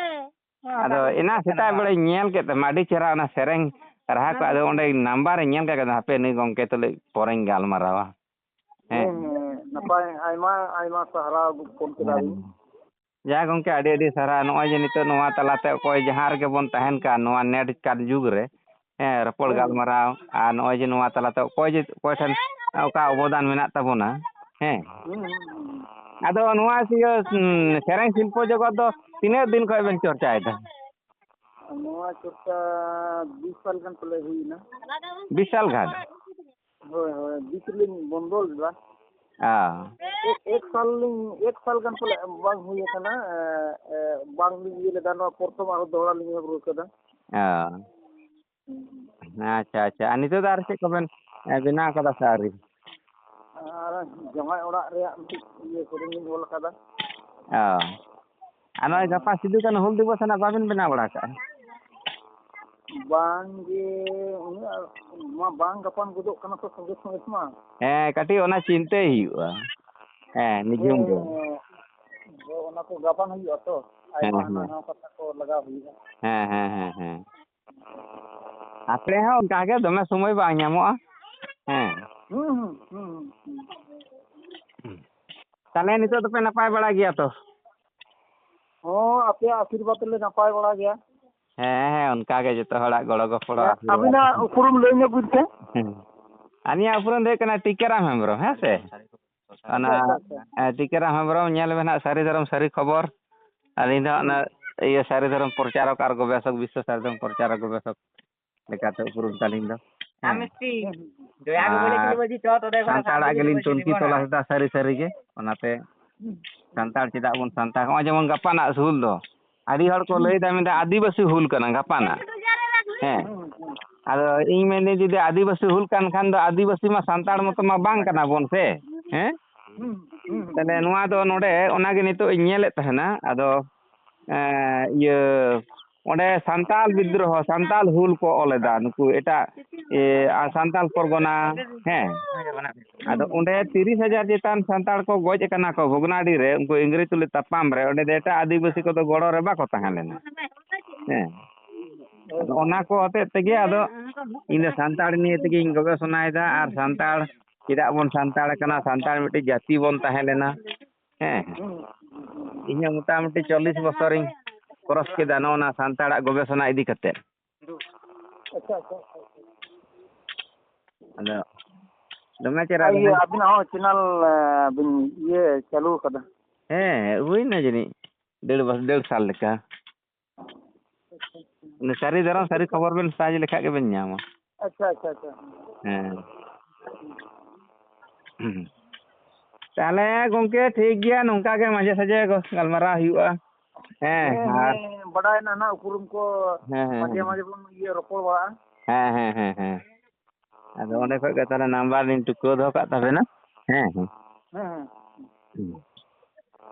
ᱟᱫᱚ ᱮᱱᱟᱝ ᱥᱮᱛᱟᱜ ᱵᱮᱲᱟᱧ ᱧᱮᱞ ᱠᱮᱫ ᱛᱟᱢᱟ, ᱟᱹᱰᱤ ᱪᱮᱦᱨᱟ ᱚᱱᱟ ᱥᱮᱨᱮᱧ ᱨᱟᱦᱟ ᱠᱚ᱾ ᱟᱫᱚ ᱚᱸᱰᱮ ᱱᱟᱢᱵᱟᱨᱤᱧ ᱧᱮᱞ ᱠᱮᱫᱟ, ᱦᱟᱯᱮ ᱱᱩᱭ ᱜᱚᱢᱠᱮ ᱛᱩᱞᱩᱡ ᱯᱚᱨᱮᱧ ᱜᱟᱞᱢᱟᱨᱟᱣᱟ᱾ ᱦᱮᱸ᱾ ᱦᱮᱸ, ᱦᱮᱸ, ᱱᱟᱯᱟᱭ, ᱟᱭᱢᱟ, ᱟᱭᱢᱟ ᱥᱟᱨᱦᱟᱣ ᱯᱷᱳᱱ ᱠᱮᱫᱟ ᱦᱮᱸ᱾ ᱵᱤᱱ᱾ ᱡᱟ ᱜᱚᱢᱠᱮ, ᱟᱹᱰᱤ ᱟᱹᱰᱤ ᱥᱟᱨᱦᱟᱣ᱾ ᱱᱚᱜᱼᱚᱭ ᱡᱮ ᱱᱤᱛᱚᱜ ᱱᱚᱣᱟ ᱛᱟᱞᱟᱛᱮ ᱚᱠᱚᱭ ᱡᱟᱦᱟᱸ ᱨᱮᱜᱮ ᱵᱚᱱ ᱛᱟᱦᱮᱱ ᱠᱟᱱ ᱱᱚᱣᱟ ᱱᱮᱴ ᱠᱟᱞ ᱡᱩᱜᱽ ᱨᱮ, ᱦᱮᱸ, ᱨᱚᱯᱚᱲ ᱦᱮᱸ᱾ ᱜᱟᱞᱢᱟᱨᱟᱣ, ᱟᱨ ᱱᱚᱜᱼᱚᱭ ᱡᱮ ᱱᱚᱣᱟ ᱛᱟᱞᱟᱛᱮ ᱚᱠᱚᱭ ᱡᱮ ᱚᱠᱚᱭ ᱴᱷᱮᱱ ᱚᱠᱟ ᱚᱵᱚᱫᱟᱱ ᱢᱮᱱᱟᱜ ᱛᱟᱵᱚᱱᱟ, ᱦᱮᱸ᱾ ᱦᱩᱸ, ᱦᱩᱸ, ᱦᱩᱸ, ᱦᱩᱸ᱾ ᱟᱫᱚ ᱱᱚᱣᱟ ᱤᱭᱟᱹ, ᱩᱸ, ᱥᱮᱨᱮᱧ ᱥᱤᱞᱯᱚ ᱡᱚᱜᱚᱛ ᱫᱚ ᱛᱤᱱᱟᱹᱜ ᱫᱤᱱ ᱠᱷᱚᱱ ᱵᱮᱱ ᱪᱚᱨᱪᱟᱭᱮᱫᱟ? ᱱᱚᱣᱟ ᱪᱚᱨᱪᱟ ᱵᱤᱥ ᱥᱟᱞ ᱜᱟᱱ ᱯᱟᱞᱮ ᱦᱩᱭᱱᱟ᱾ ᱵᱤᱥ ᱥᱟᱞ ᱜᱟᱱ? ᱦᱳᱭ, ᱦᱳᱭ, ᱵᱤᱥ ᱨᱮᱞᱤᱧ ᱵᱚᱱᱫᱚ ᱞᱮᱫᱟ᱾ ᱚ᱾ ᱮᱠ, ᱮᱠ ᱥᱟᱞ ᱞᱤᱧ, ᱮᱠ ᱥᱟᱞ ᱜᱟᱱ ᱯᱟᱞᱮ ᱵᱟᱝ ᱦᱩᱭ ᱟᱠᱟᱱᱟ, ᱮ, ᱮ, ᱵᱟᱝ ᱞᱤᱧ ᱤᱭᱟᱹ ᱞᱮᱫᱟ, ᱱᱚᱣᱟ ᱯᱨᱚᱛᱷᱚᱢ ᱟᱨᱦᱚᱸ ᱫᱚᱦᱲᱟ ᱞᱤᱧ ᱮᱦᱚᱵ ᱨᱩᱣᱟᱹᱲ ᱠᱟᱫᱟ᱾ ᱚ᱾ ᱟᱪᱪᱷᱟ, ᱟᱪᱪᱷᱟ᱾ ᱟᱨ ᱱᱤᱛᱚᱜ ᱫᱚ ᱟᱨ ᱪᱮᱫ ᱠᱚᱵᱮᱱ, ᱮ, ᱵᱮᱱᱟᱣ ᱠᱟᱫᱟ ᱥᱮ ᱟᱹᱣᱨᱤ? ᱟᱨ ᱡᱟᱶᱟᱭ ᱚᱲᱟᱜ ᱨᱮᱭᱟᱜ ᱢᱤᱫᱴᱤᱡ ᱤᱭᱟᱹ ᱥᱮᱨᱮᱧ ᱞᱤᱧ ᱚᱞ ᱟᱠᱟᱫᱟ᱾ ᱚ᱾ ᱟᱨ ᱱᱚᱜᱼᱚᱭ ᱜᱟᱯᱟ ᱥᱤᱫᱩ ᱠᱟᱹᱱᱦᱩ ᱦᱩᱞ ᱫᱤᱵᱚᱥ ᱨᱮᱱᱟᱜ ᱵᱟᱵᱮᱱ ᱵᱮᱱᱟᱣ ᱵᱟᱲᱟ ᱠᱟᱜᱼᱟ? ᱵᱟᱝ ᱜᱮ, ᱩᱱᱟᱹᱜ ᱢᱟ ᱵᱟᱝ ᱜᱟᱯᱟᱱ ᱜᱚᱫᱚᱜ ᱠᱟᱱᱟ ᱛᱚ ᱥᱚᱸᱜᱮ ᱥᱚᱸᱜᱮ ᱢᱟ᱾ ᱦᱮᱸ, ᱠᱟᱹᱴᱤᱡ ᱚᱱᱟ ᱪᱤᱱᱛᱟᱹᱭ ᱦᱩᱭᱩᱜᱼᱟ᱾ ᱦᱮᱸ, ᱱᱤᱡᱩᱢ ᱫᱚ᱾ ᱦᱮᱸ, ᱦᱳᱭ, ᱚᱱᱟ ᱠᱚ ᱜᱟᱯᱟᱱ ᱦᱩᱭᱩᱜᱼᱟ ᱛᱚ᱾ ᱦᱮᱸ, ᱟᱭᱢᱟ ᱦᱟᱱᱟ ᱦᱮᱸ᱾ ᱱᱟᱣᱟ ᱠᱟᱛᱷᱟ ᱠᱚ ᱞᱟᱜᱟᱣ ᱦᱩᱭᱩᱜᱼᱟ᱾ ᱦᱮᱸ, ᱦᱮᱸ, ᱦᱮᱸ, ᱦᱮᱸ᱾ ᱟᱯᱮ ᱦᱚᱸ ᱚᱱᱠᱟ ᱜᱮ, ᱫᱚᱢᱮ ᱥᱚᱢᱚᱭ ᱵᱟᱝ ᱧᱟᱢᱚᱜᱼᱟ᱾ ᱦᱮᱸ᱾ ᱦᱩᱸ, ᱦᱩᱸ, ᱦᱩᱸ, ᱦᱩᱸ᱾ ᱛᱟᱦᱞᱮ ᱱᱤᱛᱚᱜ ᱫᱚᱯᱮ ᱱᱟᱯᱟᱭ ᱵᱟᱲᱟ ᱜᱮᱭᱟ ᱛᱚ? ᱦᱚᱸ, ᱟᱯᱮᱭᱟᱜ ᱟᱥᱤᱨᱵᱟᱫᱽ ᱛᱮᱞᱮ ᱱᱟᱯᱟᱭ ᱵᱟᱲᱟ ᱜᱮᱭᱟ᱾ ᱦᱮᱸ, ᱦᱮᱸ, ᱚᱱᱠᱟ ᱜᱮ ᱡᱚᱛᱚ ᱦᱚᱲᱟᱜ ᱜᱚᱲᱚ ᱜᱚᱯᱚᱲᱚ ᱦᱮᱸ, ᱟᱥᱤᱨᱵᱟᱫᱽ᱾ ᱟᱹᱵᱤᱱᱟᱜ ᱩᱯᱨᱩᱢ ᱞᱟᱹᱭ ᱧᱚᱜ ᱵᱤᱱ ᱥᱮ? ᱦᱮᱸ᱾ ᱟᱹᱞᱤᱧᱟᱜ ᱩᱯᱨᱩᱢ ᱫᱚ ᱦᱩᱭᱩᱜ ᱠᱟᱱᱟ ᱴᱤᱠᱟᱹᱨᱟᱢ ᱦᱮᱢᱵᱨᱚᱢ, ᱦᱮᱸ ᱥᱮ? ᱚᱱᱟ, ᱟᱪᱪᱷᱟ, ᱟᱪᱪᱷᱟ, ᱟᱪᱪᱷᱟ᱾ ᱮ, ᱴᱤᱠᱟᱹᱨᱟᱢ ᱦᱮᱢᱵᱨᱚᱢ, ᱧᱮᱞ ᱵᱮᱱ ᱦᱟᱸᱜ, ᱥᱟᱹᱨᱤ ᱫᱷᱚᱨᱚᱢ ᱥᱟᱹᱨᱤ ᱠᱷᱚᱵᱚᱨ᱾ ᱟᱹᱞᱤᱧ ᱫᱚ ᱦᱟᱸᱜ ᱚᱱᱟ, ᱦᱩᱸ᱾ ᱤᱭᱟᱹ, ᱥᱟᱹᱨᱤ ᱫᱷᱚᱨᱚᱢ ᱯᱨᱚᱪᱟᱨᱚᱠ ᱟᱨ ᱜᱚᱵᱮᱥᱚᱠ, ᱵᱤᱥᱥᱚ ᱥᱟᱹᱨᱤ ᱫᱷᱚᱨᱚᱢ ᱯᱨᱚᱪᱟᱨᱚᱠ ᱜᱚᱵᱮᱥᱚᱠ ᱞᱮᱠᱟᱛᱮ ᱩᱯᱨᱩᱢ ᱛᱟᱹᱞᱤᱧ ᱫᱚ᱾ ᱦᱮᱸ᱾ ᱟᱨ ᱥᱟᱱᱛᱟᱲᱟᱜ ᱜᱮᱞᱤᱧ ᱛᱩᱱᱠᱷᱤ ᱛᱚᱞᱟᱥ ᱮᱫᱟ ᱥᱟᱹᱨᱤ ᱥᱟᱹᱨᱤ ᱜᱮ᱾ ᱚᱱᱟᱛᱮ ᱥᱟᱱᱛᱟᱲ ᱪᱮᱫᱟᱜ ᱵᱚᱱ ᱥᱟᱱᱛᱟᱲ? ᱱᱚᱜᱼᱚᱭ ᱡᱮᱢᱚᱱ ᱜᱟᱯᱟᱱᱟᱜ ᱦᱩᱞ ᱫᱚ, ᱟᱹᱰᱤ ᱦᱚᱲ ᱠᱚ ᱞᱟᱹᱭᱫᱟ, ᱢᱮᱱᱫᱟ ᱟᱹᱫᱤᱵᱟᱹᱥᱤ ᱦᱩᱞ ᱠᱟᱱᱟ ᱜᱟᱯᱟᱱᱟᱜ᱾ ᱦᱮᱸ᱾ ᱟᱫᱚ ᱤᱧ ᱢᱮᱱᱫᱟᱹᱧ, ᱡᱩᱫᱤ ᱟᱹᱫᱤᱵᱟᱹᱥᱤ ᱦᱩᱞ ᱠᱟᱱ ᱠᱷᱟᱱ ᱫᱚ ᱟᱹᱫᱤᱵᱟᱹᱥᱤ ᱢᱟ ᱥᱟᱱᱛᱟᱲ ᱢᱚᱛᱚ ᱢᱟ ᱵᱟᱝ ᱠᱟᱱᱟ ᱵᱚᱱ ᱥᱮ᱾ ᱦᱮᱸ? ᱛᱟᱦᱞᱮ ᱱᱚᱣᱟ ᱫᱚ ᱱᱚᱰᱮ ᱚᱱᱟᱜᱮ ᱱᱤᱛᱚᱜ ᱤᱧ ᱧᱮᱞᱮᱫ ᱛᱟᱦᱮᱱᱟ᱾ ᱟᱫᱚ, ᱮᱸ, ᱤᱭᱟᱹ, ᱚᱸᱰᱮ ᱥᱟᱱᱛᱟᱞ ᱵᱤᱫᱽᱫᱨᱳᱦᱚ, ᱥᱟᱱᱛᱟᱞ ᱦᱩᱞ ᱠᱚ ᱚᱞ ᱮᱫᱟ ᱱᱩᱠᱩ ᱮᱴᱟᱜ, ᱮ, ᱟᱨ ᱥᱟᱱᱛᱟᱞ ᱯᱚᱨᱜᱚᱱᱟ, ᱦᱮᱸ᱾ ᱟᱫᱚ ᱚᱸᱰᱮ ᱛᱤᱨᱤᱥ ᱦᱟᱡᱟᱨ ᱪᱮᱛᱟᱱ ᱥᱟᱱᱛᱟᱲ ᱠᱚ ᱜᱚᱡ ᱟᱠᱟᱱᱟ ᱠᱚ ᱵᱷᱚᱜᱽᱱᱟᱰᱤ ᱨᱮ, ᱩᱱᱠᱩ ᱤᱝᱨᱮᱡᱽ ᱛᱩᱞᱩᱡ ᱛᱟᱯᱟᱢ ᱨᱮ᱾ ᱚᱸᱰᱮ ᱫᱚ ᱮᱴᱟᱜ ᱟᱹᱫᱤᱵᱟᱹᱥᱤ ᱠᱚᱫᱚ ᱜᱚᱲᱚ ᱨᱮ ᱵᱟᱠᱚ ᱛᱟᱦᱮᱸ ᱞᱮᱱᱟ, ᱦᱮᱸ᱾ ᱟᱫᱚ ᱚᱱᱟ ᱠᱚ ᱦᱚᱛᱮᱡ ᱛᱮᱜᱮ ᱟᱫᱚ ᱤᱧ ᱫᱚ ᱥᱟᱱᱛᱟᱲ ᱱᱤᱭᱮ ᱛᱮᱜᱮᱧ ᱜᱚᱵᱮᱥᱚᱱᱟᱭᱮᱫᱟ, ᱟᱨ ᱥᱟᱱᱛᱟᱲ ᱪᱮᱫᱟᱜ ᱵᱚᱱ ᱥᱟᱱᱛᱟᱲ ᱠᱟᱱᱟ, ᱥᱟᱱᱛᱟᱲ ᱢᱤᱫᱴᱤᱡ ᱡᱟᱹᱛᱤ ᱵᱚᱱ ᱛᱟᱦᱮᱸ ᱞᱮᱱᱟ, ᱦᱮᱸ᱾ ᱤᱧ ᱦᱚᱸ ᱢᱚᱴᱟᱢᱩᱴᱤ ᱪᱚᱞᱞᱤᱥ ᱵᱚᱪᱷᱚᱨᱤᱧ ᱠᱨᱚᱥ ᱠᱮᱫᱟ ᱱᱚᱜᱼᱚ ᱱᱟ ᱥᱟᱱᱛᱟᱲᱟᱜ ᱜᱚᱵᱮᱥᱚᱱᱟ ᱤᱫᱤ ᱠᱟᱛᱮ᱾ ᱟᱪᱪᱷᱟ, ᱟᱪᱪᱷᱟ, ᱟᱪᱪᱷᱟ, ᱟᱪᱪᱷᱟ᱾ ᱟᱫᱚ ᱫᱚᱢᱮ ᱪᱮᱦᱨᱟ ᱟᱨ ᱤᱭᱟᱹ, ᱵᱮᱱ ᱟᱹᱵᱤᱱᱟᱜ ᱦᱚᱸ ᱪᱮᱱᱮᱞ, ᱮ, ᱵᱤᱱ ᱤᱭᱟᱹ ᱪᱟᱹᱞᱩ ᱟᱠᱟᱫᱟ? ᱦᱮᱸ, ᱦᱩᱭᱱᱟ ᱡᱟᱹᱱᱤᱡ ᱰᱮᱲ ᱵᱚ-, ᱰᱮᱲ ᱥᱟᱞ ᱞᱮᱠᱟ᱾ ᱚᱱᱟ ᱥᱟᱹᱨᱤ ᱫᱷᱚᱨᱚᱢ ᱥᱟᱹᱨᱤ ᱠᱷᱚᱵᱚᱨ ᱵᱮᱱ ᱥᱟᱨᱪ ᱞᱮᱠᱷᱟᱡ ᱜᱮᱵᱮᱱ ᱧᱟᱢᱟ᱾ ᱟᱪᱪᱷᱟ, ᱟᱪᱪᱷᱟ, ᱟᱪᱪᱷᱟ᱾ ᱦᱮᱸ᱾ ᱦᱩᱸ᱾ ᱛᱟᱦᱞᱮ ᱜᱚᱝᱠᱮ, ᱴᱷᱤᱠ ᱜᱮᱭᱟ, ᱱᱚᱝᱠᱟ ᱜᱮ ᱢᱟᱡᱷᱮ ᱥᱟᱡᱷᱮ ᱜᱚ-, ᱜᱟᱞᱢᱟᱨᱟᱣ ᱦᱩᱭᱩᱜᱼᱟ᱾ ᱦᱮᱸ, ᱦᱮᱸ, ᱟᱨ ᱦᱮᱸ, ᱵᱟᱰᱟᱭ ᱮᱱᱟ ᱱᱟᱜ ᱩᱯᱨᱩᱢ ᱠᱚ, ᱦᱮᱸ, ᱦᱮᱸ, ᱢᱟᱡᱷᱮ ᱦᱮᱸ᱾ ᱢᱟᱡᱷᱮ ᱵᱚᱱ ᱤᱭᱟᱹ ᱨᱚᱯᱚᱲ ᱵᱟᱲᱟᱜᱼᱟ᱾ ᱦᱮᱸ, ᱦᱮᱸ, ᱦᱮᱸ, ᱦᱮᱸ᱾ ᱟᱫᱚ ᱚᱸᱰᱮ ᱠᱷᱚᱡ ᱜᱮ ᱛᱟᱦᱞᱮ ᱱᱟᱢᱵᱟᱨ ᱞᱤᱧ ᱴᱩᱠᱟᱹᱣ ᱫᱚᱦᱚ ᱠᱟᱜ ᱛᱟᱵᱮᱱᱟ᱾ ᱦᱮᱸ, ᱦᱮᱸ᱾ ᱦᱮᱸ, ᱦᱮᱸ᱾ ᱦᱩᱸ᱾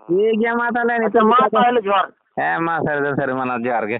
ᱴᱷᱤᱠ ᱜᱮᱭᱟ, ᱢᱟ ᱛᱟᱦᱞᱮ ᱟᱪᱪᱷᱟ, ᱱᱤᱛᱚᱜ ᱢᱟ ᱞᱮᱠᱟ ᱫᱚ᱾ ᱛᱟᱦᱞᱮ ᱡᱚᱦᱟᱨ᱾ ᱦᱮᱸ, ᱢᱟ ᱥᱟᱹᱨᱤ ᱫᱚ ᱥᱟᱹᱨᱤ ᱢᱟᱱᱟᱣ ᱡᱚᱦᱟᱨ ᱜᱮ᱾